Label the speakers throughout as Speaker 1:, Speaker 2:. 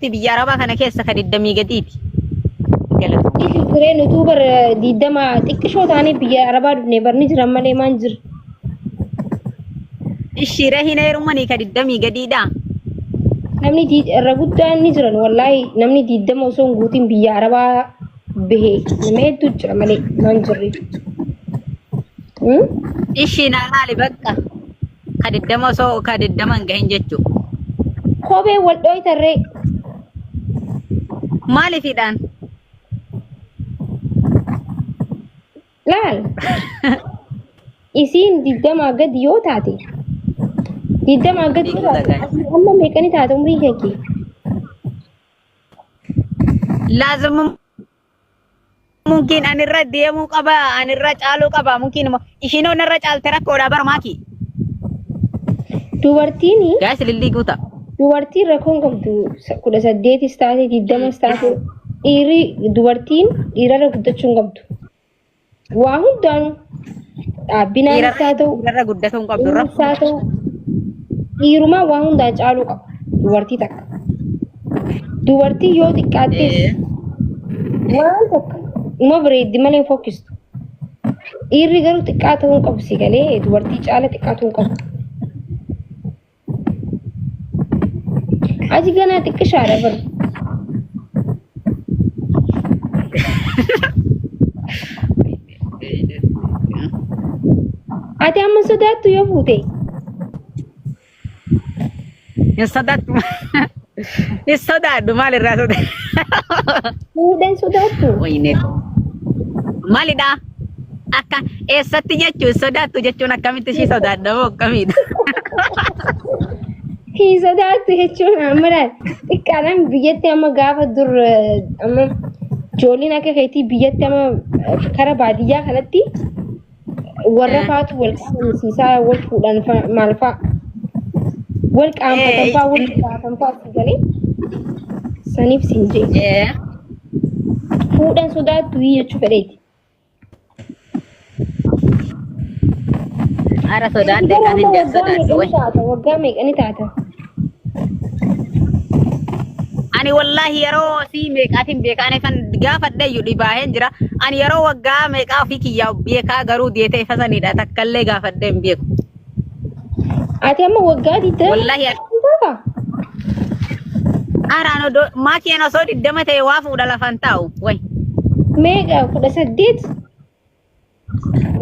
Speaker 1: miti biyya Arabaa kana keessa ka 20 gadiiti. Galatoomi.
Speaker 2: Isin turee nutuu bar 20 xiqqishoo taanee biyya Arabaa dhufne barni jiran malee maan jira.
Speaker 1: Ishiiree hin heerumanii ka 20 gadiidha.
Speaker 2: Namni irra guddaan ni jiran wallaahi namni 20 osoo hin guutin biyya Arabaa bahe nama hedduu jira malee maan jirri.
Speaker 1: Ishii naa laali bakka ka 20 osoo ka 20 hin gahin jechuudha.
Speaker 2: Kophee wal dhooytarree.
Speaker 1: Maaliifidhaan?
Speaker 2: Laal. Isiin 20 gadi yoo taate 20 gadi yoo taate amma meeqani taate umrii keekee?
Speaker 1: Laazim mumkiin anirra deemuu qaba anirra caaluu qaba mumkiin immoo ishiin narra caalte rakkoodha bara maaki.
Speaker 2: Dubartiin
Speaker 1: Gaas lillii guuta.
Speaker 2: dubartiin rakkoon qabdu 18s taate 20s taate dhiirri dubartiin dhiirarra guddachuu hin qabdu. Waa hundaanuu dhaabbinaanis haa ta'u
Speaker 1: Dhiirarra guddatuu hin qabdu
Speaker 2: innis haa ta'u dhiirumaa waa hundaan caaluu qaba dubartii takka. Dubartii yoo xiqqaattes waan takka uma bareeddi malee hin fokkistu. Dhiirri garuu xiqqaa ta'uu hin qabu si galee dubartii caala xiqqaa ta'uu hin qabu. Ati ganaa xiqqishaadha bar. Ati amma sodaattu yoo fuute.
Speaker 1: Hin sodaattu. Hin sodaadhu maal irraa sodaadhu?
Speaker 2: Fuudhan sodaattu.
Speaker 1: Wayne. Maalidha? Akka eessatti jechuun sodaattu jechuun akkamitti ishii sodaadha moo akkamiidha?
Speaker 2: Hin sodaattu jechuun amma laal xiqqaadhaan biyyatti amma gaafa dur amma ijoolleen akka keetii biyyatti amma kara baadiyyaa kanatti warra faatu wal qaamsiisaa wal fuudhan maal fa'a wal qaanfatan fa'a wal qaatan fa'a si galee saniif siin jee fuudhan sodaattu jechuu fedheeti.
Speaker 1: Ara sodaadhe kan hin jedhu sodaadhu wayi.
Speaker 2: Waggaa meeqani taata?
Speaker 1: Ani wallaahi yeroo sii meeqaatiin beekaa ani kan gaafadhe iyyuu dhibaaheen jira. Ani yeroo waggaa meeqaa ofii kiyyaa beekaa garuu deetee ifa saniidha takkallee gaafadhee hin beeku.
Speaker 2: Ati amma waggaa 20
Speaker 1: Wallaahi
Speaker 2: taata?
Speaker 1: Araan odoo maakiyaan osoo 20 ta'e waa fuudha lafan taa'u. Wayi.
Speaker 2: Meeqa 18?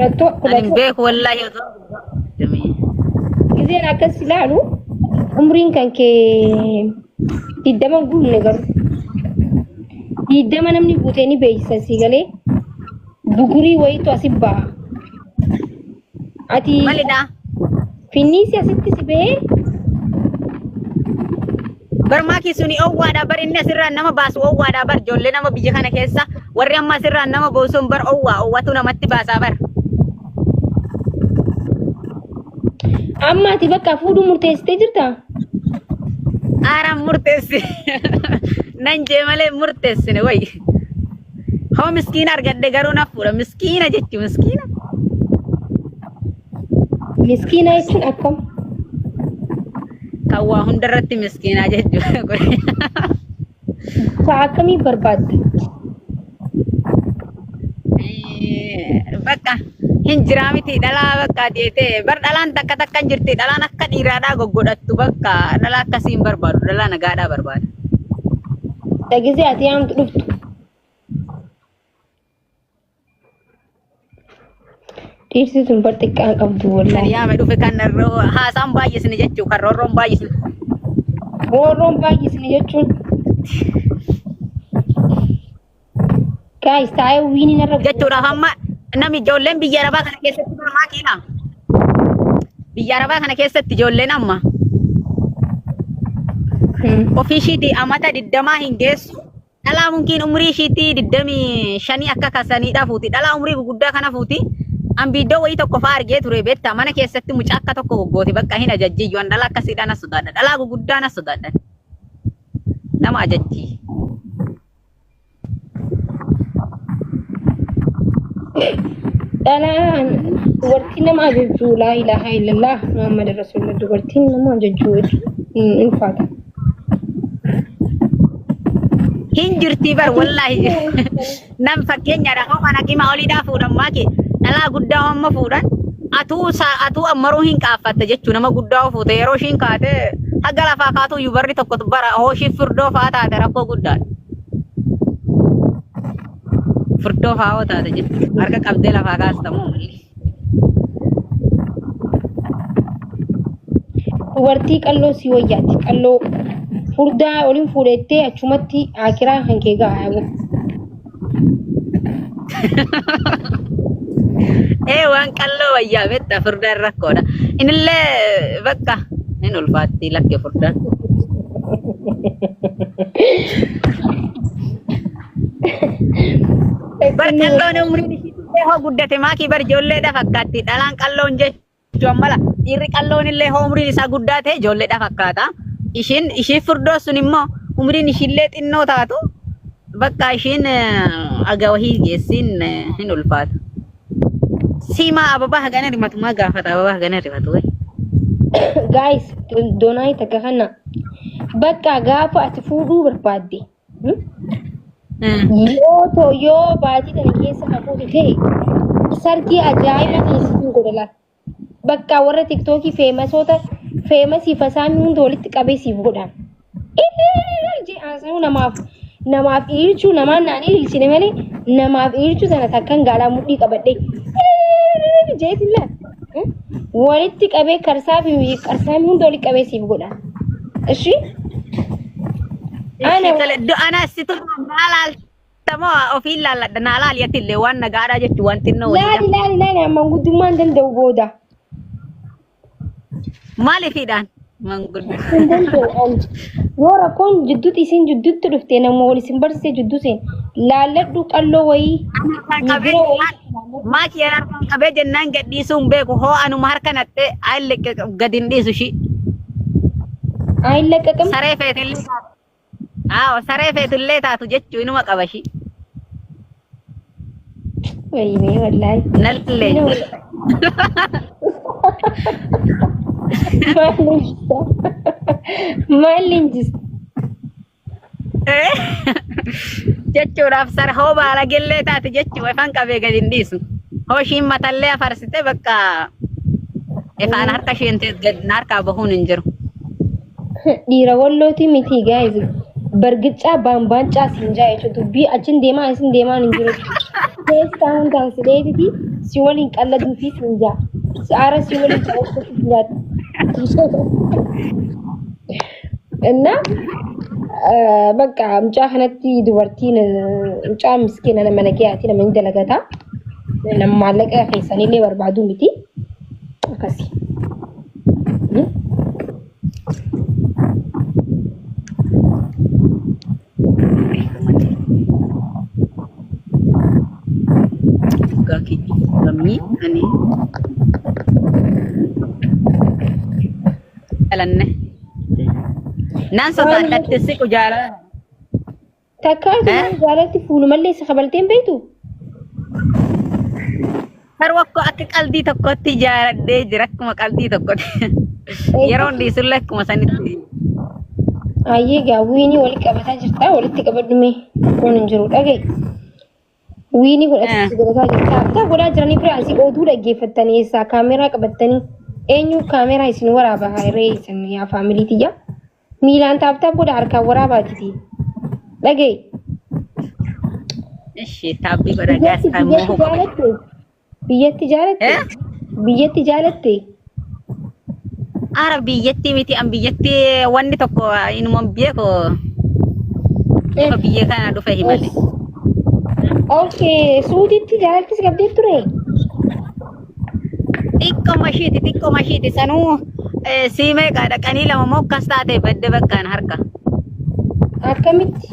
Speaker 1: Ani hin beeku wallaahi osoo 20.
Speaker 2: Gizeen akkas ilaalu umriin kan kee 20 guunne garuu. 20 namni guutee ni beeksisa si galee bugurii wayiitu asi ba'a. Ati
Speaker 1: Malidha?
Speaker 2: finniisi asitti si bahee
Speaker 1: Bar maakii suni owwaadha bar inni asirraan nama baasu owwaadha bar ijoollee nama biyya kana keessa warri amma asirraan nama boosuun bar owwaa owwatu namatti baasaa bar.
Speaker 2: Amma ati bakka fuudhuu murteessitee jirtaa?
Speaker 1: Aaraan murteessi. Nan jee malee murteessine wayi. Hoo miskiina argadhe garuu na fuudha. Miskiina jechuun miskiina.
Speaker 2: Miskiina jechuun akkam?
Speaker 1: Kan waa hundarratti miskiinaa jechuudha.
Speaker 2: Ka akkamii barbaadda?
Speaker 1: Bakka hin jiraa miti dhalaa bakka jeetee bar dhalaan takka takka hin jirti dhalaan akka dhiiraadhaa goggodhattu bakka dhalaa akkasii hin barbaadu dhalaa nagaadhaa barbaada.
Speaker 2: Dhagisee ati yaamtu dhuftu. Dhiirsi tun bar xiqqaan qabdu
Speaker 1: Kan
Speaker 2: wallaahi.
Speaker 1: yaame dhufe kan haasaan baay'isne jechuu kan roorroon baay'isne.
Speaker 2: Roorroon baay'isne jechuun. Guys taa'ee wiini narra
Speaker 1: Jechuudhaaf amma namni ijoolleen biyya arabaa kana keessatti mormaa kiila. Biyya arabaa kana keessatti ijoolleen amma ofii ishiitii amata 20 hin geessu. Dhalaa mumkiin umrii ishiitti 25 akka kasaniidha fuuti. Dhalaa umrii guguddaa kana fuuti. An biiddoo wayii tokko fa'aa argee ture beektaa mana keessatti mucaa akka tokko goggooti bakka hin ajajjiyyu. An dhalaa akkasiidha na sodaadha. Dhalaa guguddaa na sodaadha. Nama ajajjii.
Speaker 2: Dhalaan dubartiin nama ajajjuu laa ilaaha illallah Muhammad Rasulullah dubartiin nama ajajjuu jechuun hin ulfaata.
Speaker 1: Hin jirti bar wallaahi. Nam fakkeenyaadha hoo kana qima oliidhaa fuudhan maaki dhalaa guddaa hamma fuudhan atuu atuu ammaruu hin qaaffatte jechuu nama guddaa hoo fuute yeroo ishiin kaate haga lafaa kaatu iyyuu barri tokko bara hoo ishiin furdoo fa'aa taate rakkoo guddaadha. Furdoo fa'aa hoo taate jechuudha harka qabdee lafaa kaastamoo malee.
Speaker 2: Dubartii qalloo si wayyaati. Qalloo furdaa oliin fuudhettee achumatti akiraa kan kee ga'a.
Speaker 1: Ee waan qalloo wayyaa beektaa furdaan rakkoodha. Inillee bakka hin ulfaatti lakke furdaan. Bar qalloon umriin ishiitillee hoo guddate maakii bar ijoolleedha fakkaatti. Dhalaan qalloon jechuun mala dhiirri qalloon illee hoo umriin isaa guddaa ta'e ijoolleedha fakkaata. Ishiin ishii furdoo sun immoo umriin ishiillee xinnoo taatu bakka ishiin aga wahii geessiin hin ulfaatu. Siimaa ababaa hagana rimatu maa gaafata ababaa hagana rimatu wayi.
Speaker 2: Guys, doonaayi takka kana bakka gaafa ati fuudhuu barbaadde yoo too yoo baatii tana keessa kan fuute ta'e sargii ajaa'ibaa ta'e siif godha laata. Bakka warra tiktookii feemasoota feemasii fasaamii hunda walitti qabee siif godha. Ililil haasa'uu namaaf namaaf ililchuu namaan naan ililchine malee namaaf ililchuu sana takkan gaalaa mudhii qabadhe ililil jeetiin laata. Walitti qabee karsaa fi qarsaamii hunda walitti qabee siif godha. Ishi? Ana
Speaker 1: Ana situ naa laaltamoo ofiin laalladha naa laali illee waan nagaadhaa jechuun waan xinnoo
Speaker 2: laali wayii. Laali laali amma guddummaan danda'u booda.
Speaker 1: Maaliifidhaan? Manguddoo.
Speaker 2: Hin danda'u ani. Yoo rakkoon jidduutti isin jidduutti dhufte nama wal isin barsiise jidduu seen laalladhu qalloo wayii migira wayii.
Speaker 1: Maakii harkaan qabee jennaan gadhiisuu hin beeku hoo anuma harka nattee ayi gadi hin dhiisu ishii.
Speaker 2: Ayin laqqaqam.
Speaker 1: Saree feetillee taatu. Haa saree feetullee taatu jechuu inuma qaba ishii.
Speaker 2: Wayinee wallaahi.
Speaker 1: Nallee.
Speaker 2: Maal leenjista? Maal leenjista?
Speaker 1: Jechuudhaaf sare hoo baalagellee taate jechuu ifaan qabee gadi hin dhiisu. Hoo ishiin matallee afarsite bakka ifaan harka isheen gad harkaa bahuun hin jiru.
Speaker 2: Dhiira wallooti miti guys. Bargicaa baambaancaa siin jaa jechuudha. Dubbii achin deemaa asin deemaan hin jiru. Keessaa hundaan si dheetiti si waliin qalladuu fi siin jaa. Aara si waliin calaqisuuf jiraatu. እና በቃ mucaa kanatti dubartiin mucaa miskiina nama nagayaati nama ni dalagata. Nama maallaqa keessanillee barbaadu miti. Akkasi.
Speaker 1: Dhugaa kijibamii ani dhalanne. Naan sodaadhatti siqu jaalala.
Speaker 2: Takka jaalatti fuulumallee si kabalteen beektu?
Speaker 1: Garuu akka akka qaldii tokkotti jaaladhee jira akkuma qaldii tokkotti. Yeroon dhiisullee akkuma sanitti.
Speaker 2: Ayyee gaa wiinii walitti qabataa jirta walitti qabadhu mee rakkoon hin jiru dhaga'i. Wiinii godhatee godhataa jirta. Abtaa godhaa jiranii bira asii oduu dhaggeeffattanii eessaa kaameeraa qabattanii eenyu kaameeraa isin waraaba hiree isin yaa faamilii tiyya. Miilaan taaptaap godha harkaan waraabaatiti. Dhaga'i.
Speaker 1: Ishi taabbii godha
Speaker 2: Biyyatti
Speaker 1: gaas
Speaker 2: biyyatti
Speaker 1: immoo qaba.
Speaker 2: jaalatte? Biyyatti jaalatte? Biyyatti jaalatte?
Speaker 1: Ara biyyatti miti an biyyatti wanni tokko inuma beeku lafa biyya kana dhufe himale.
Speaker 2: Okay, Suuditti jaalattis qabdee ture?
Speaker 1: Xiqqoo ishiiti xiqqoo ishiiti sanuu sii meeqa dhaqanii lama moo akkas taate badde bakkaan harka.
Speaker 2: Akkamitti?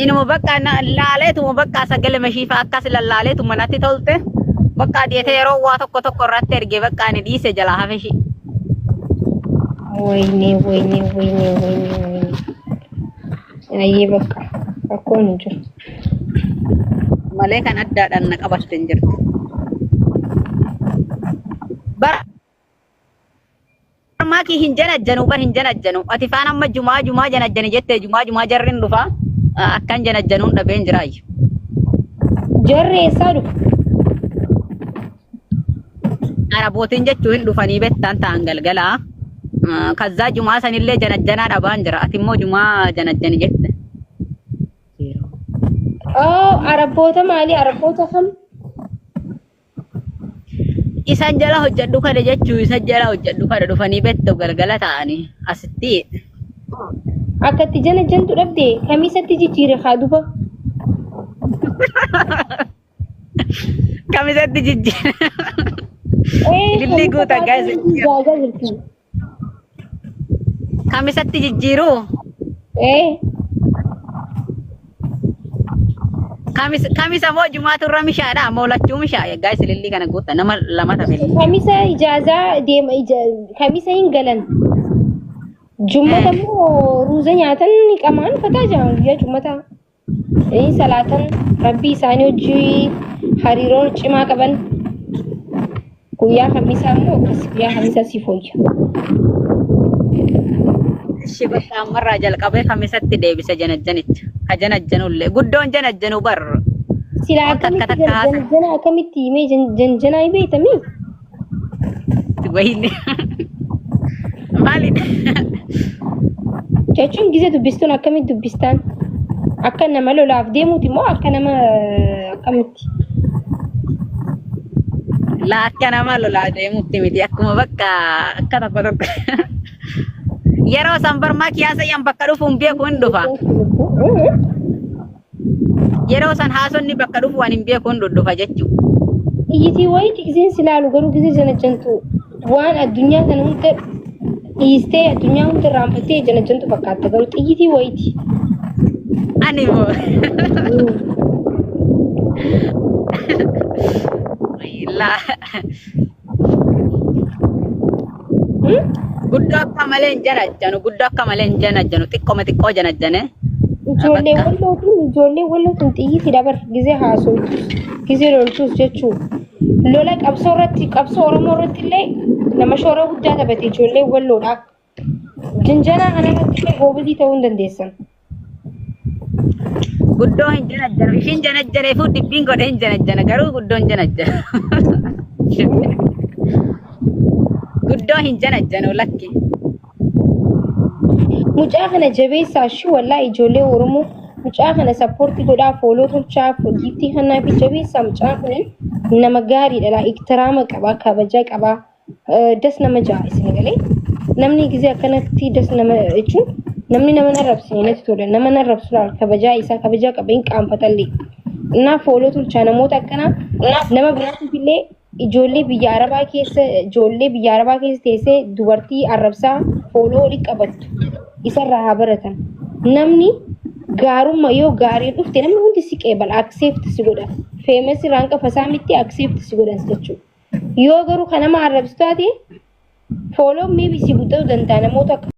Speaker 1: Inuma bakka laaleetuma bakka sagalee mashii fa'aa akkas lallaaleetuma natti tolte bakka dhiyeetee yeroo waa tokko tokko irratti ergee bakka ani dhiise jalaa hafe ishii.
Speaker 2: Wayne wayne wayne wayne wayne. Ayyee bakka rakkoon hin jiru.
Speaker 1: Malee kan addaadhaan na qabatte hin jirtu. Bara Maakii hin janajjanu bar hin janajjanu. Ati faan amma jumaa jumaa janajjani jettee jumaa jumaa jarri hin dhufa. Akkan janajjanuun dhabeen jiraayyu.
Speaker 2: Jarri eessaa dhufu?
Speaker 1: Arabootiin jechuu hin dhufanii bettaan ta'an galgalaa. Kazzaa jumaa sanillee janajjanaa dhabaan jira. Ati immoo jumaa janajjani jette.
Speaker 2: Oh, Arabboota maali? Arabboota kam?
Speaker 1: Isan jala hojjedhu kana jechuu isan jala hojjedhu kana dhufanii bettu galgala ta'anii asitti.
Speaker 2: Akka itti janajjantu dhabde kamisatti jijjiire haa duba.
Speaker 1: Kamisatti jijjiire. Ilillii guutaa guys.
Speaker 2: Gaazaa jirti.
Speaker 1: Kamisatti jijjiiruu.
Speaker 2: Eh,
Speaker 1: Kamisa moo jumaatu irra mishaadha moo lachuu mishaa guys ilillii kana guuta nama lama tafe.
Speaker 2: Kamisa ijaazaa deema kamisa hin galan. Jummata immoo ruuza nyaatan ni qamaan fataa jiran guyyaa jummata. Inni salaatan rabbii isaanii hojii hariiroo cimaa qaban. Guyyaa kamisaa immoo akkas guyyaa kamisaa si fooyya.
Speaker 1: Ishi bakka ammarraa jalqabee kamisatti deebisa janajjanicha. Ka janajjanullee guddoon janajjanu bar.
Speaker 2: Silaa
Speaker 1: Waan takka
Speaker 2: akkamitti
Speaker 1: takka haasa.
Speaker 2: janjana akkamitti himee janjanaa hin beektamii?
Speaker 1: Wayne. Maalidha?
Speaker 2: Jechuun gizee dubbistuun akkamitti dubbistaan? Akka nama lolaaf deemuuti moo akka nama akkamitti?
Speaker 1: Laa akka nama lolaa deemuutti miti akkuma bakka akka tokko tokko. Yeroo san barmaa kiyaasa yan bakka dhufu hin beeku hin dhufa. Yeroo san haasonni bakka dhufu waan hin beeku hin dhufa jechuudha.
Speaker 2: Iyyitii wayii giseen si ilaalu garuu gisee janajjantu waan addunyaa kana hunda dhiistee addunyaa hunda irraanfattee janajjantu fakkaata garuu xiyyitii wayiiti.
Speaker 1: Ani moo. Laa. Guddoo akka malee hin janajjanu guddoo akka malee hin janajjanu xiqqooma xiqqoo janajjane.
Speaker 2: Ijoollee wallootiin ijoollee wallootiin xiyyitii dabar gisee haasoftus gisee loltus jechuudha. Lola qabsoo irratti qabsoo Oromoo irratti illee nama shoora guddaa taphate ijoollee walloodha. Janjanaa kana irratti illee goobazii ta'uu hin dandeessan.
Speaker 1: Guddoo hin janajjanu ishiin janajjaneefuu dibbiin godhe hin janajjana garuu guddoo hin janajjanu. Guddoo hin janajjanu lakki.
Speaker 2: Mucaa kana jabeessaa shi wallaa ijoollee Oromoo mucaa kana support godhaa follow tolchaa giiftii kanaa fi jabeessaa mucaan kun nama gaariidha laa iktiraama qabaa kabajaa qabaa das nama ja'a isin galee namni gisee akkanatti das nama jechuun namni nama narrabsine natti tola nama narrabsu laal kabajaa isaa kabajaa qaba hin qaanfatallee innaa follow tolchaa namoota akkanaa nama biraatiif illee ijoollee biyya arabaa keessa ijoollee biyya arabaa keessa teessee dubartii arrabsaa follow olii qabattu isarraa haa baratan. Namni gaarummaa yoo gaariin dhufte namni hundi si qeebala accept si godha. Famous irraan qafasaa miti accept si godhan jechuudha. Yoo garuu kan nama arrabsitu taate follow maybe si guddatu danda'a namoota akka